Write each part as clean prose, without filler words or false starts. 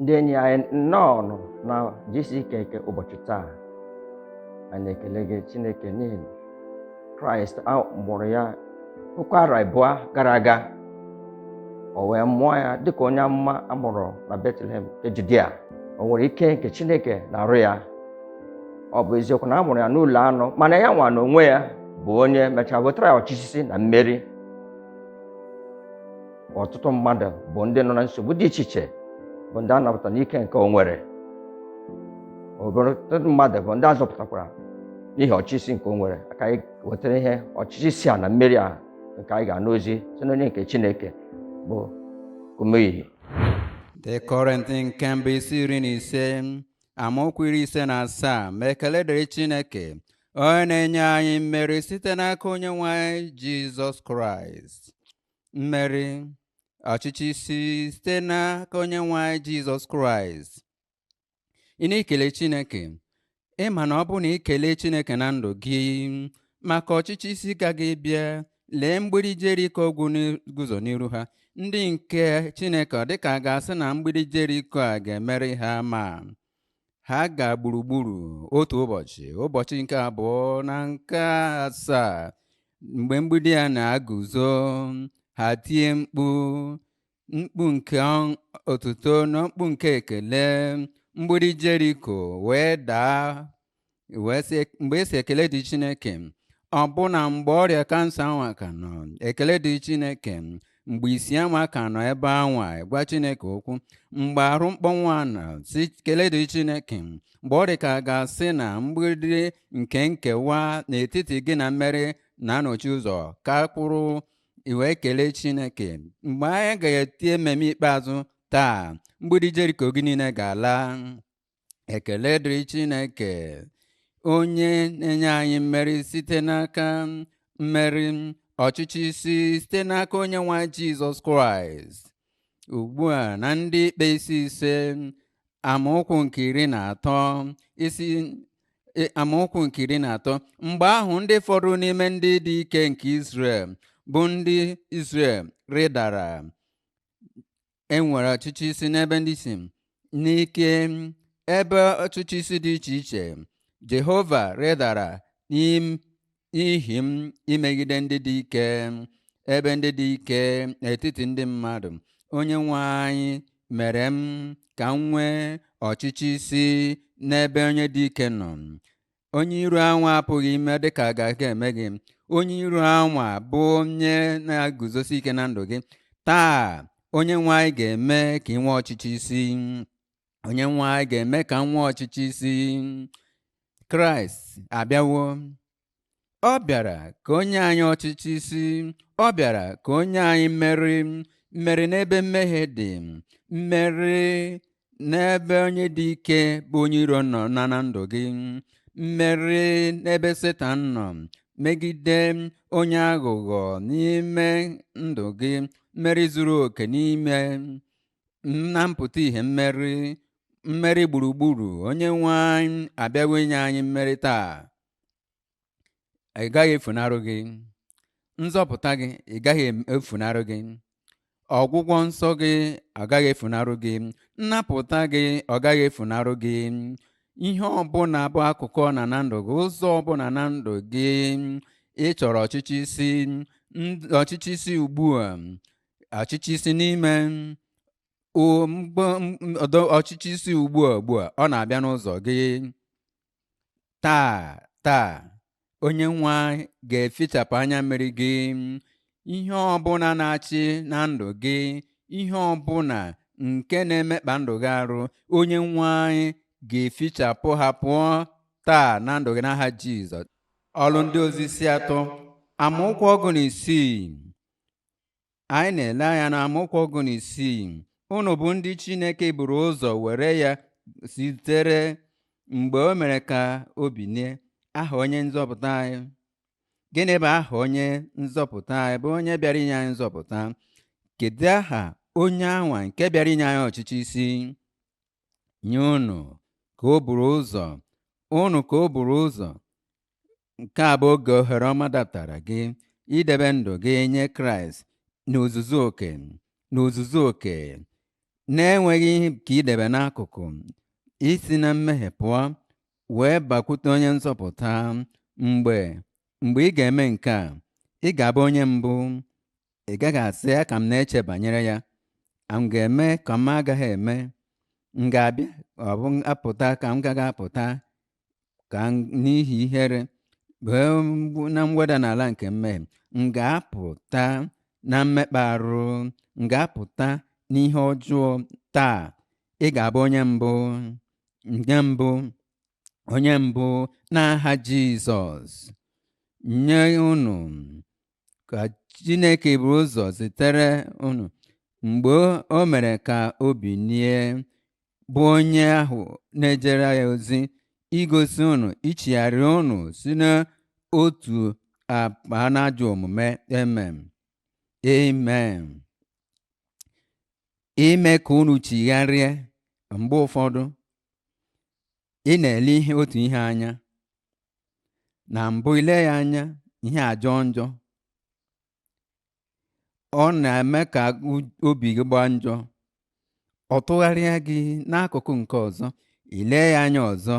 Ndị enyi anyị, nnọọ nụ na GCK nke ụbọchị taa. Anyị na-ekele gị, Chineke, n'ihi Kraịst a mụrụ ya 2000 gara aga. O wee mụọ ya dịka onye amụma a mụrụ na Betlehem nke Judia. O nwere ike nke Chineke na-arụ ya. Ọ bụ eziokwu na a mụrụ ya n'ụlọ anụ, mana ya nwa n'onwe ya bụ onye mechara wetara ya ọchịchị na mmeri. Ọtụtụ mmadụ bụ ndị nọ na nsogbu dị iche iche bụ ndị a napụtara n'ike nke o nwere. Ọtụtụ mmadụ bụ ndị a zọpụtakwara n'ihi ọchịchị nke o nwere. Ka anyị wetara ihe ọchịchị si a na mmeri a nke anyị ga-anụ ozi site n'onye nke Chineke bụ Kumuyi. Ndị Kọrịntị nke mbụ isi 15, amaokwu 57. Ma ekele dịrị Chineke, onye na-enye anyị mmeri site n'aka Onye nwe anyị Jizọs Kraịst. Mmeri, ọchịchị isi site n'aka Onye nwe anyị Jizọs Kraịst. Ị na-ekele Chineke, ịma na ọ bụrụ na ị kelee Chineke na ndụ gị maka ọchịchị isi ka gị bịa, lee mgbidi Jeriko guzo n'iru ha. Ndị nke Chineke, ọ dịka a ga-asị na mgbidi Jeriko a ga-emeri ha, ma ha ga gburugburu otu ụbọchị, ụbọchị nke abụọ na nke asaa, mgbe mgbidi a na-aguzo, ha tie mkpu, mkpu nke otuto na mkpu nke ekele. Mgbidi Jeriko wee daa, wee sị, mgbe esi ekele dị Chineke, ọbụna mgbe ọrịa kansa anwa ka nọ, ekele dị Chineke. Mgbe isi anwa ka nọ ebe anwa, gwa Chineke okwu. Mgbe arụ mkpọnwụ a nọ, sị ekele dị Chineke. Mgbe ọ dị ka a ga-asị na mgbidi nke nkewa n'etiti gị na mmeri na-anọchi ụzọ ka kwụrụ, wee kelee Chineke. Mgbe anyị ga-eti ememe ikpeazụ taa, mgbidi Jeriko gị niile ga-ala. Ekele dịrị Chineke, onye na-enye anyị mmeri site n'aka mmeri ọchịchị isi site n'aka Onye nwe anyị Jizọs Kraịst. Ugbu a, na Ndị Ikpe isi 5, amaokwu nke 13, isi amaokwu nke 13. Mgbe ahụ, ndị fọdụrụ n'ime ndị dị ike nke Izrel, bụ ndị Izrel, rịdara. E nwere ọchịchị isi n'ebe ndị si n'ike, ebe ọchịchị isi dị iche iche. Jehova rịdara n'ihi m imegide ndị dị ike, ebe ndị dị ike n'etiti ndị mmadụ. Onye nwe anyị mere m ka m nwee ọchịchị isi n'ebe onye dị ike nọ. Onye iro anwa apụghị ime dịka a ga eme gị. Onye iro anwa bụ onye na-eguzosi ike na ndụ gị taa. Onye nwe anyị ga-eme ka ị nwee ọchịchị isi. Onye nwe anyị ga-eme ka m nwee ọchịchị isi. Kraịst abịawo. Ọ bịara ka o nye anyị ọchịchị isi. Ọ bịara ka o nye anyị mmeri, mmeri n'ebe mmehie dị, mmeri n'ebe onye dị ike bụ onye iro nọ na ndụ gị, mmeri n'ebe Setan nọ megide onye aghụghọ n'ime ndụ gị, mmeri zuru oke n'ime na mpụta ihe, mmeri, mmeri gburugburu. Onye nwe anyị abịawo inye anyị mmeri taa. Ị gaghị efunarụ gị nzọpụta gị, ị gaghị efunarụ gị ọgwụgwọ nsọ gị, ọ gaghị efunarụ gị nnapụta gị, ọ gaghị efunarụ gị ihe ọbụla bụ akụkụ na na ndụ gị, ụzọ ọbụla na ndụ gị ị chọrọ ọchịchị isi, ọchịchị isi ugbu a, ọchịchị isi n'ime ọchịchị isi ugbu a, ugbu a ọ na-abịa n'ụzọ gị taa. Taa, onye nwe anyị ga-efichapụ anya mmiri gị. Ihe ọbụla na-achị na ndụ gị, ihe ọbụla nke na-emekpa ndụ gị arụ, onye nwe anyị ga-efichapụ ha pụọ taa na ndụ gị n'aha Jizọs. Ọlụ Ndị Ozi isi 3, amaokwu 16. Anyị na-ele anya na amaokwu 16. Unu bụ ndị Chineke buru ụzọ were ya sitere mgbe o mere ka o binie. Aha onye nzọpụta anyị. Gịnị bụ aha onye nzọpụta anyị, bụ onye bịara inye anyị nzọpụta? Kedu aha onye anwa nke bịara inye anyị ọchịchị isi? Nye unu ka o buru ụzọ, unu ka o buru ụzọ. Nke a bụ oge ohere ọma dapụtara gị idebe ndụ gị nye Kraịst n'ozuzu oke, n'ozuzu oke. Na-enweghị ihe ka idebe n'akụkụ, isi na mmehie pụọ wee bakwute onye nzọpụta. Mgbe ị ga-eme nke a, ị ga-abụ onye mbụ. Ị gaghị asị ya ka m na-eche banyere ya, m ga-eme ka m agaghị eme, m ga-abịa ọ bụ apụta ka m gaghị apụta, ka n'ihi ihere wee na mweda n'ala nke mmehie, m ga-apụta na mmekpa arụ, m ga-apụta n'ihe ọjọọ. Taa ị ga-abụ onye mbụ, nke mbụ, onye mbụ n'aha Jizọs. Nye unu ka Chineke buru ụzọ zitere unu mgbe o mere ka o binie, bụ onye ahụ na-ejere ya ozi, igosi unu ichigharị unu si n'otu akpa n'ajọ omume. Amen. Amen. Ime ka unu chigharịa. Mgbe ụfọdụ ị na-ele ihe otu ihe anya na mbụ, ile ya anya ihe ajọ njọ, ọ na-eme ka obi gị gbaa njọ, ọ tụgharịa gị n'akụkụ nke ọzọ, ile ya anya ọzọ,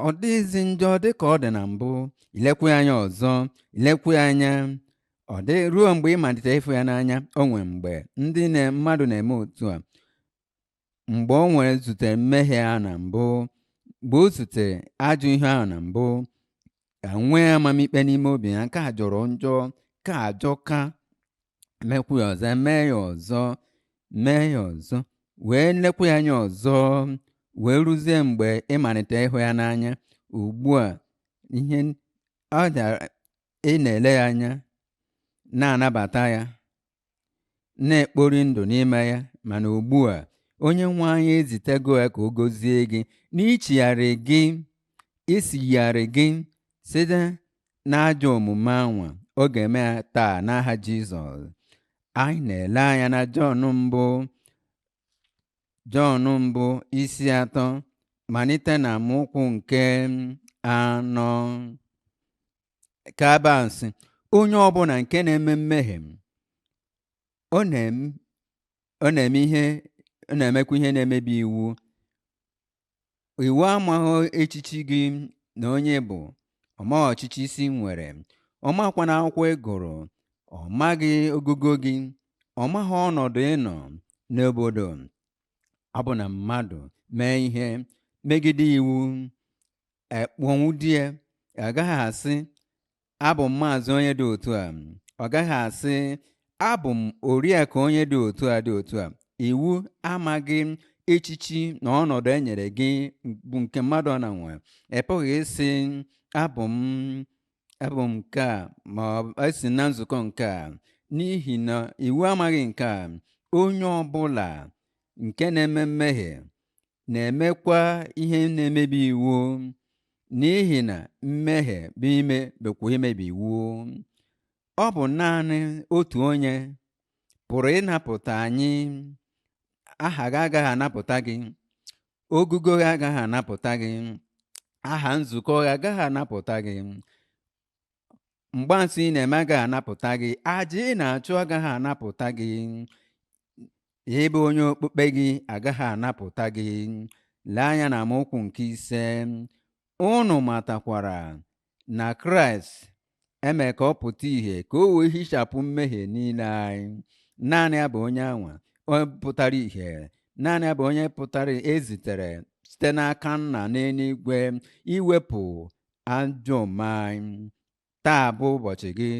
ọ dịghịzi njọ dị ka ọ dị na mbụ, ilekwa ya anya ọzọ, ilekwa ya anya, ọ dị ruo mgbe ị malite ịfụ ya n'anya. O nwere mgbe ndị mmadụ na-eme otu a. Mgbe o nwere zutere mmehie ahụ na mbụ, mgbe o zutere ajọ ihe ahụ na mbụ, enwee amamikpe n'ime obi ya, nke a jọrọ njọ, nke a ajọka, mekwu ya ọzọ, mee ya ọzọ, mee ya ọzọ, wee lekwa ya anya ọzọ, wee ruzie mgbe ị malite ịhụ ya n'anya. Ugbu a ihe ọ dara, ị na-ele ya anya, na-anabata ya, na-ekpori ndụ n'ime ya. Mana ugbu a onye nwe anyị ezitego ya ka o gozie gị n'ichigharị gị, isigharị gị site n'ajọ omume anwa. Ọ ga-eme ya taa n'aha Jizọs. Anyị na-ele anya na Jọn mbụ isi 3, malite na amaokwu nke 4. Ka ebe a sị, onye ọbụla nke na-eme mmehie, ọ na-eme ihe, ọ na-emekwa ihe na-emebi iwu. Iwu amaghị echichi gị na onye bụ, ọ maghị ọchịchị isi nwere, ọ makwa na akwụkwọ ị gụrụ, ọ maghị ogugo gị, ọ maghị ọnọdụ ị nọ n'obodo. Ọ bụ na mmadụ mee ihe megide iwu, ekponwu di ya, agaghị asị abụ m maazị onye dị otu a, ọ gaghị asị abụ m oriakụ onye dị otu a dị otu a. Iwu amaghị echichi na ọnọdụ e nyere gị bụ nke mmadụ na nwe. Ị pụghị ịsị abụ m nke a, ma ọ esi na nzukọ nke a, n'ihi na iwu amaghị nke a. Onye ọbụla nke na-eme mmehie na-emekwa ihe na-emebi iwu, n'ihi na mmehie bụ ime bụkwa imebi iwu. Ọ bụ naanị otu onye pụrụ ịnapụta anyị. Aha gị agaghị anapụta gị, ogugo gị agaghị anapụta gị, aha nzukọ gị agaghị anapụta gị, mgbansị ị na-eme agaghị anapụta gị, aja ị na-achụ agaghị anapụta gị, ịbụ onye okpukpe gị agaghị anapụta gị. Lee anya na amaokwu nke 5. Unu matakwara na Kraịst eme ka ọ pụta ìhè ka o wee hichapụ mmehie niile anyị. Naanị ya bụ onye anwa pụtara ìhè, naanị ya bụ onye pụtara ezitere site n'aka Nna n'eluigwe iwepụ ajọ omume anyị. Taa bụ ụbọchị gị.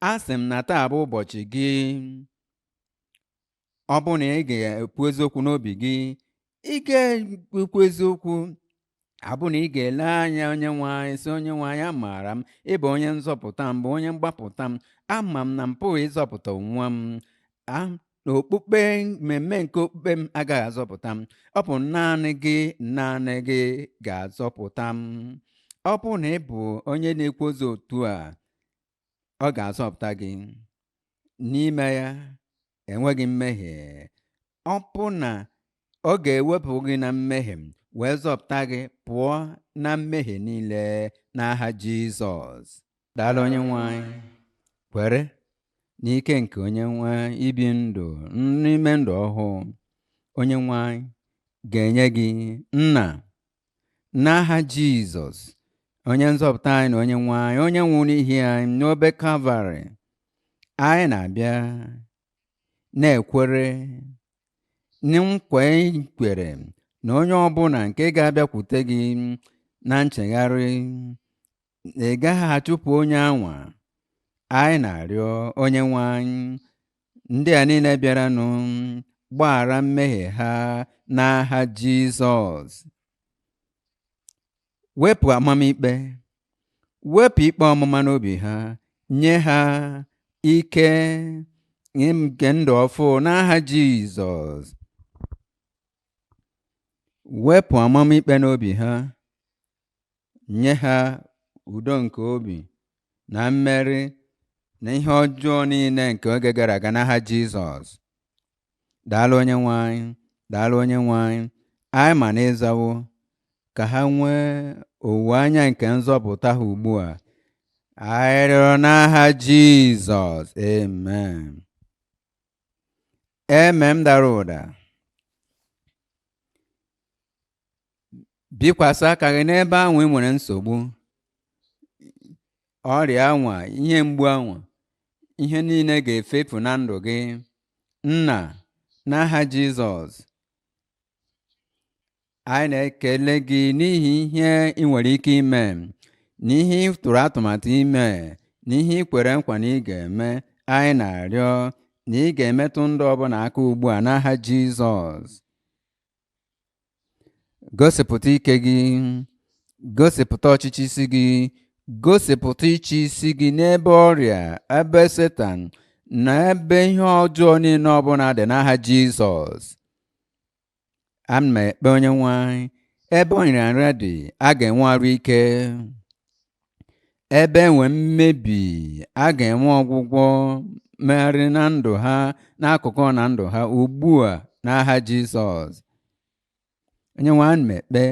A sị m na taa bụ ụbọchị gị. Ọ bụ na ị ga-ekwu eziokwu n'obi gị, ị ga-ekwu eziokwu. Abụ na ị ga-ele anya onye nwe anyị sị, onye nwe anyị, amaara m ị bụ onye nzọpụta m, bụ onye mgbapụta m. Ama m na m pụghị ịzọpụta onwe m. Na okpukpe mmemme nke okpukpe m agaghị azọpụta m. Ọ bụ naanị gị, naanị gị ga-azọpụta m. Ọ bụ na ị bụ onye na-ekwu ozi otu a, ọ ga-azọpụta gị. N'ime ya enweghị mmehie. Ọ bụ na ọ ga-ewepụ gị na mmehie wee zọpụta gị pụọ na mmehie niile n'aha Jizọs. Daalụ onye nwe anyị. Kwere N'ike nke onye nwe ibi ndụ n'ime ndụ ọhụụ onye nwe anyị ga-enye gị nna n'aha Jizọs, onye nzọpụta anyị na onye nwe anyị, onye nwụrụ n'ihi anyị n'obe Kalvarị. Anyị na-abịa na-ekwere nkwa i kwere na onye ọbụla nke ga-abịakwute gị na nchegharị, na ị gaghị achụpụ onye anwa. Anyị na-arịọ onye nwe anyị, ndị a niile bịaranụ, gbaghara mmehie ha n'aha Jizọs. Wepụ amamikpe, wepụ ikpe ọmụma n'obi ha, nye ha ike nke ndụ ọfụ n'aha Jizọs. Wepụ amamikpe n'obi ha, nye ha udo nke obi na mmeri na ihe ọjọọ niile nke oge gara aga n'aha Jizọs. Daalụ onye nwe anyị, daalụ onye nwe anyị. Anyị ma na ịzawo ka ha nwee owuwe anya nke nzọpụta ha ugbu a. Anyị rịọrọ n'aha Jizọs, amen. Amen dara ụda. Bikwasị aka gị n'ebe ahụ ị nwere nsogbu, ọrịa anwa, ihe mgbu anwa, ihe niile ga-efefu na ndụ gị. Nna, n'aha Jizọs, anyị na-ekele gị n'ihi ihe ị nwere ike ime, na ihe ị tụrụ atụmatụ ime, na ihe ị kwere nkwa na ị ga-eme. Anyị na-arịọ na ị ga-emetụ ndụ ọbụla aka ugbu a n'aha Jizọs. Gosipụta ike gị, gosipụta ọchịchị isi gị, gosipụta ịchị isi gị n'ebe ọrịa, ebe Setan na ebe ihe ọjọọ niile ọbụla dị n'aha Jizọs. Ana m ekpe onye nwe anyị, ebe nrịanrịa dị, a ga-enwe arụ ike. Ebe enwe mmebi, a ga-enwe ọgwụgwọ mmegharị na ndụ ha, n'akụkụ na ndụ ha ugbu a n'aha Jizọs. Onye nwe anyị, m ekpe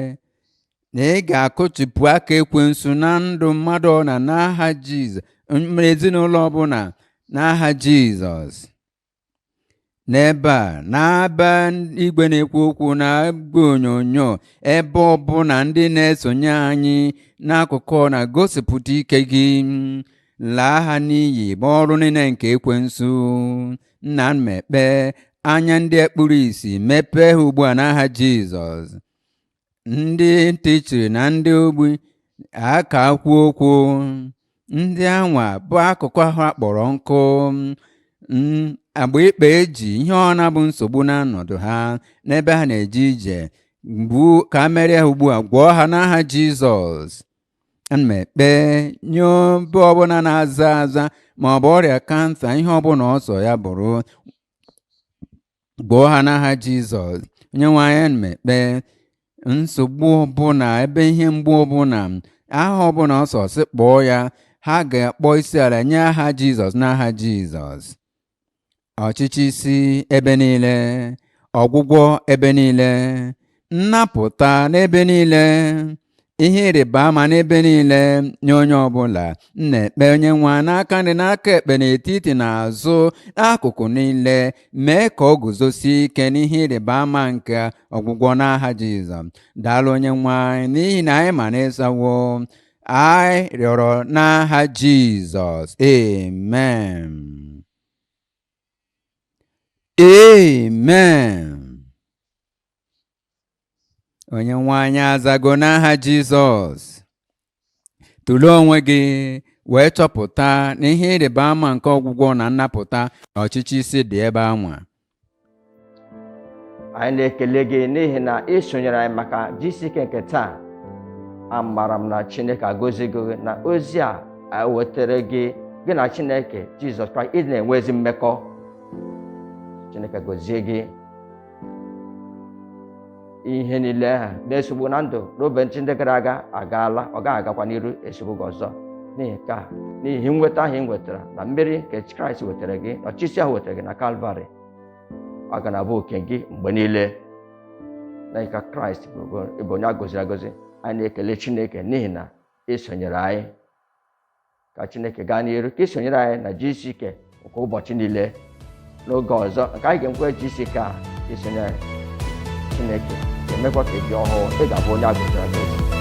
na ị ga-akụchipụ aka ekwensu na ndụ mmadụ ọbụla n'aha Jizọs, ezinụlọ ọbụla n'aha Jizọs. N'ebe a, n'ebe igwe na-ekwu okwu na igwe onyonyo, ebe ọbụla ndị na-esonye anyị n'akụkụ na-gosipụta ike gị, laa ha n'iyi bụ ọrụ niile nke ekwensu. Nna m ekpe, anya ndị ekpuru ìsì mepee ha ugbu a n'aha Jizọs. Ndị ntị chiri na ndị ogbi aka kwuo okwu, ndị anwa bụ akụkụ ahụ akpọrọ nkụ, agba ikpe eji ihe ọ na-abụ nsogbu na ọnọdụ ha n'ebe ha na-eje ije, bụ ka a merie ha ugbu a, gwọọ ha n'aha Jizọs. Ana m ekpe nye ebe ọbụla na-aza aza ma ọ bụ ọrịa kansa, ihe ọbụla ọsọ ya bụrụ, gwọọ ha n'aha Jizọs. Onye nwe anyị, ana m ekpe nsogbu ọbụla, ebe ihe mgbu ọbụla, aha ọbụla ọsọ sị kpọọ ya, ha ga-akpọ isi ala nye aha Jizọs n'aha Jizọs. Ọchịchị isi ebe niile, ọgwụgwọ ebe niile, nnapụta n'ebe niile, ihe ịrịba ama n'ebe niile nye onye ọbụla. M na-ekpe onye nwe n'aka nri, n'aka ekpe, n'etiti, n'azụ, n'akụkụ niile, mee ka ọ guzosie ike n'ihe ịrịba ama nke ọgwụgwọ n'aha Jizọs. Daalụ onye nwe anyị, n'ihi na anyị ma na ịzawo. Anyị rịọrọ n'aha Jizọs, amen. Amen. Onye nwe anyị azago n'aha Jizọs. Tụlee onwe gị wee chọpụta na ihe ịrịba ama nke ọgwụgwọ na nnapụta na ọchịchị isi dị ebe anwa. Anyị na-ekele gị n'ihi na ị sonyere anyị maka GCK nke taa. Amara m na Chineke agọzigo gị na ozi a wetara gị, gị na Chineke Jizọs Kraịst ị na-enwe ezi mmekọ. Chineke gọzie gị. Ihe niile ha na-esogbu na ndụ n'ụbọchị ndị gara aga agaala, ọ gaghị agakwa n'iru esogbu gị ọzọ. N'ihi nke a, n'ihi nweta ahụ ị nwetara na mmeri nke Kraịst wetara gị, na ọchịchị ahụ wetara gị na Kalvarị, ọ ga na-abụ oke gị mgbe niile. Na ka Kraịst bụ onye a gọziri agọzi. Anyị na-ekele Chineke n'ihi na ị sonyere anyị. Ka Chineke gaa n'iru ka ị sonyere anyị na GCK Nke ụbọchị niile n'oge ọzọ nke anyị ga-enwe jisi ka isonye. Chineke ga-emekwa ka ị dị ọhụụ. Ị ga-abụ onye a gọziri agọzi.